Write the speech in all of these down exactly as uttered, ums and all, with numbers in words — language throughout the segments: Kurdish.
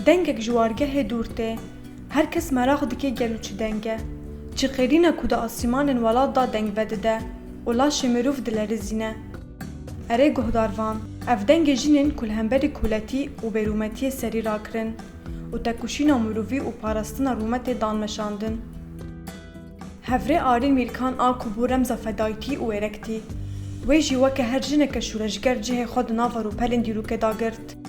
Dengek ji wargehê dûr tê. Her kes meraq dike gelo çi deng e. Çi qêrîn e ku di asîmanên welat de deng vedide û laşê mirov dilerizîne. Erê guhdarvan, ev dengê jinên ku li hemberî koletî û bêrûmetiyê serî rakirin û tekoşîna mirovî û parastina rûmetê dan meşandin. Hevrê Arîn Mîrkan a ku bû remza fedayîtî û êrektî. Wê jî weke her jineke şûreşger cihê xwe di nava rûpelên dîrokê de girt.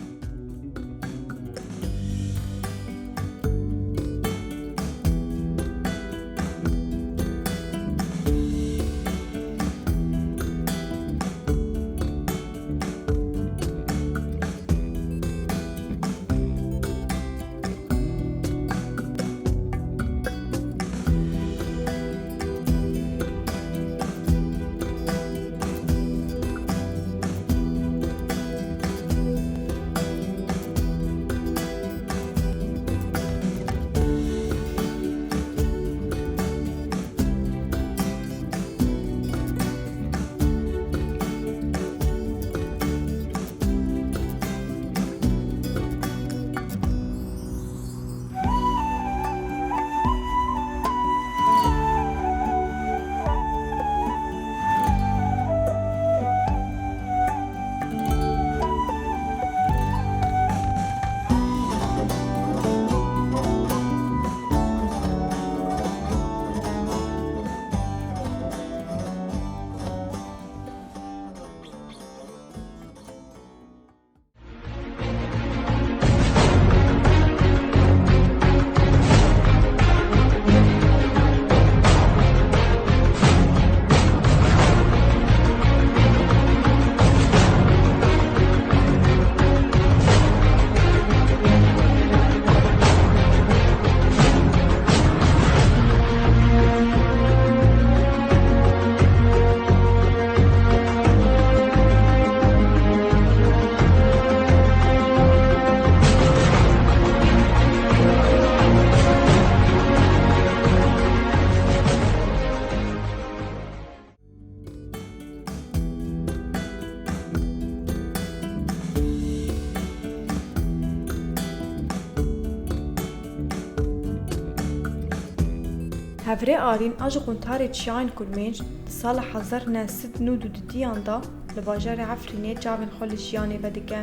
Hevrê Arîn a ji quntarê Çiyayên Kurmênc di sala hezar neh sed nod û dudiyan de li bajarê Efrînê çavên xwe li jiyanê vedike.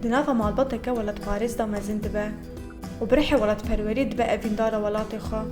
Di nava malbateke welatparêz de mezin dibe û bi rihê welatperwerî dibe evîndara welatê xwe.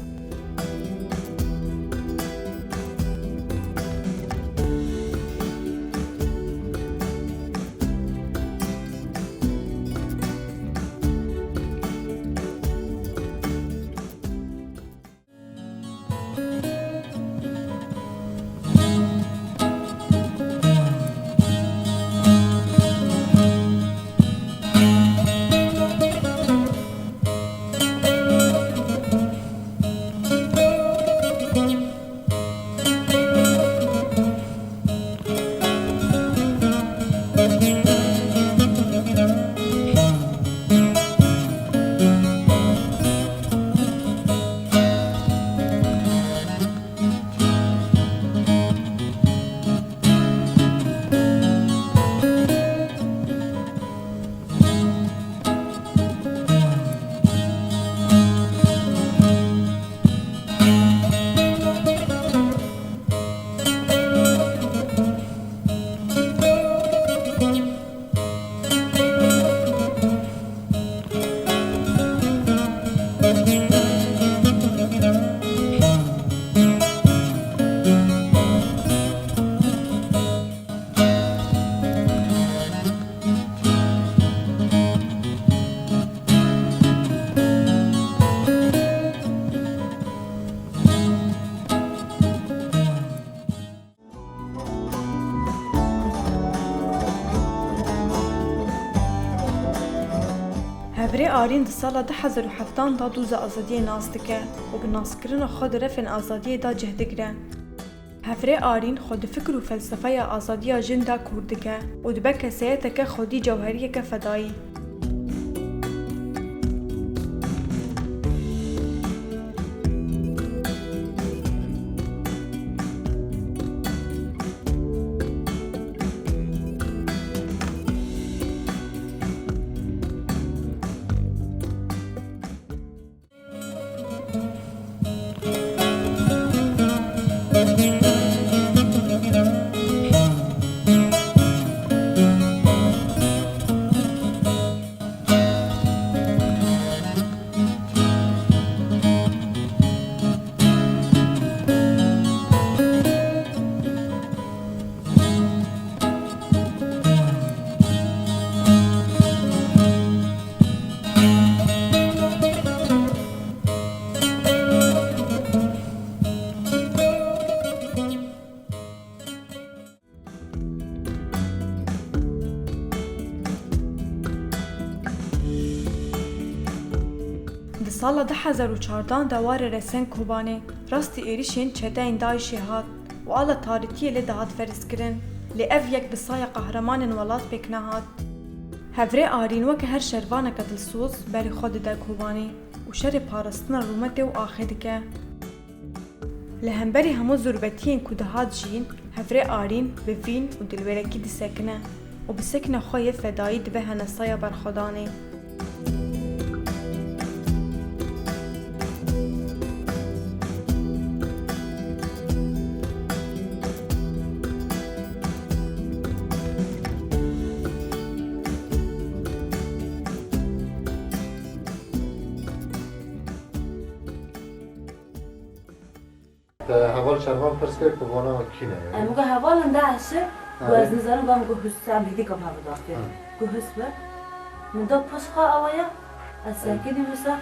Hevrê Arîn di sala du hezar û heftan de doza azadiyê nas dike û bi naskirina xwe di refên azadiyê de cih digire. Hevrê Arîn xwe di fikr û felsefeya azadiya jin de kûr dike û dibe kesayeteke xwedî cewheriyeke fedayî. Sala du hezar û çardeh de warê Resen Kobanê rastî êrişên çeteyên DAIŞê hat û ala tarîtiyê lê dihat ferz kirin. Lê ev yek bi saya qehremanên welat pêk nehat. Hevrê Arîn weke her şervaneke dilsoz berê xwe dide Kobanê û şerê parastina rûmetê û axê dike. Li hemberî hemû zûrbetiyên ku dihat jiyîn, hevrê Arîn bi vîn û dilwêrekî disekine û bi sekna xwe yê fedayî dibe henesaya berxwedanê. Te heval şervan pirs kir ku vana kî ne? Em got hevalên DAIŞê, got ez nizanim, got min got hûs, em hêdî ka bi hev dastê. Ha. Got hûs be. Min da post xwe awaya, ez sekinî wisa,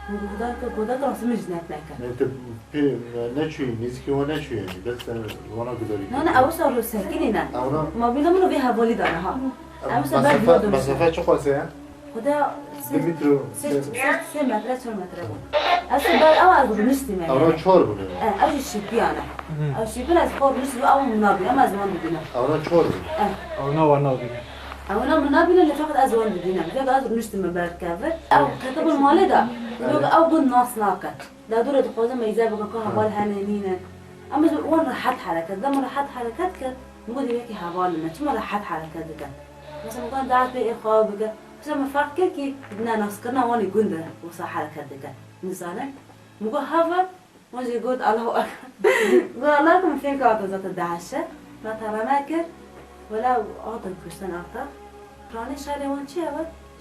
min got huda ke, got da rastî min jinet neke. Ne te pê neçûyî, nêzîkî wan neçûyî yanî, bes te vana gudarî kir. Ne, ne, ew wisa rû sekinî ne. Ew na? Ma bîna min û vê hevalî dane ha. Ew wisa ber Mesafe, vîna dûr. Mesafe çi qasê ye? Xuda Du metre, sê, sê, sê metre, çar metre bû. Ez ê ber ew ez rûniştî me. Ew çor bûne. E, ew jî şîpiyane. Ew şîpin ez xwe rûniştî ew min nabîne, ama ez wan dibînim. Ew çor bûne. E. Ew na wan nabîne. Ew na min nabîne, lê feqet ez wan dibînim. Lê ez rûniştî me ber kevir. Ew ketibin malê de. Lê ew gund nas nake. Da dûre dixwazin meyze bikin ku heval hene nîne. Ama ji wan rehet hereket. Dema rehet hereket kir, min got wekî hevalê me. Çima rehet hereket dikin? Mesela, min got, DAIŞ bê ê xwe bike. Mesela, min ferq kir kî ne naskirina wan ê gund e, wisa hereket dike. Nizane. Min got, heval, wan jî got, Allahu Ekber. Got, Allahu Ekber, min fêm kir, ata zaten DAIŞ e. Me tereme kir. Wela, ata kuştin ata. Planê şerê wan çi ye?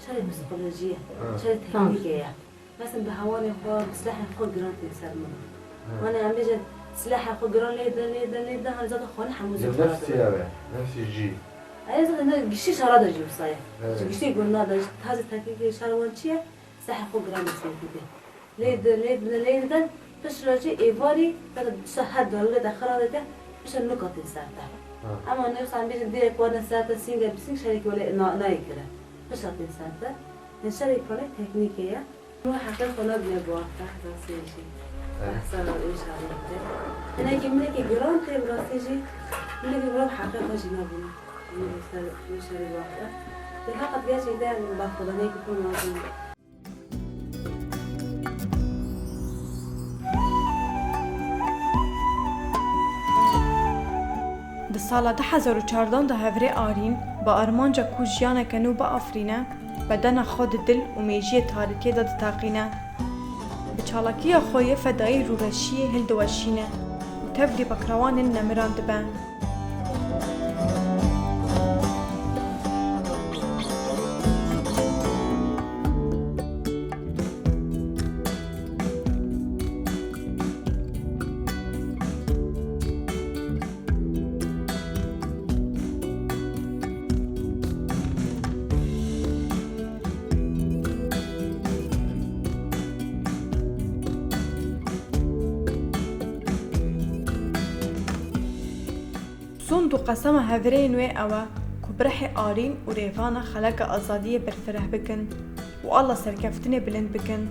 Şerê psikolojî ye. Ha. Şerê teknîkê ye. Mesela bi hevalên xwe, bi silahên xwe giran tên ser min. Hı. Wana em bêjin, silahê xwe giran lê din, lê din, lê din, hani zaten xwe ne hemû Li zî nefsî ew e, nefsî jî. Ey zaten ne giştî şara de jî wisa ye. Evet. Ji giştî gunda de jî tazî teknîkê şara wan çi ye? Silahê xwe giran destê xwe tê. Lê din, lê din, lê din, piştre jî êvarî, zaten dişa her dalûrê de xira dike, piştre nuka tên ser te. Hı. Ama ne wisa em bêjin, dêrek wana ser te, sînge bi sîng şerekî wele na-, nayê kire. Piştre tên ser te. Lê şerê planê teknîkê ye. Wê heqê xwe nabîne bi wexta, rastî jî. Evet. Behsa wê şerê bike. Hinekî milekî giran tê, bi rastî jî milekî giran heqê xwe jî nabîne. Wê ser, wê şerê bi wexta. Lê heqet gerçekten berxwedaniyekî pir mezin e. Di sala du hezar û çardeh de hevrê Arîn bi armanca ku jiyaneke nû biafirîne, bedena xwe di dil û mêjiyê tarîtiyê de diteqîne. Bi çalakiya xwe yê fedayî rûreşiyê hildiweşîne û tevlî bekrewanên nemiran dibe. Sond û qesema hevrêyên wê ew e ku bi rihê Arîn û Rêvana xeleka azadiyê berfireh bikin û ala serkeftinê bilind bikin.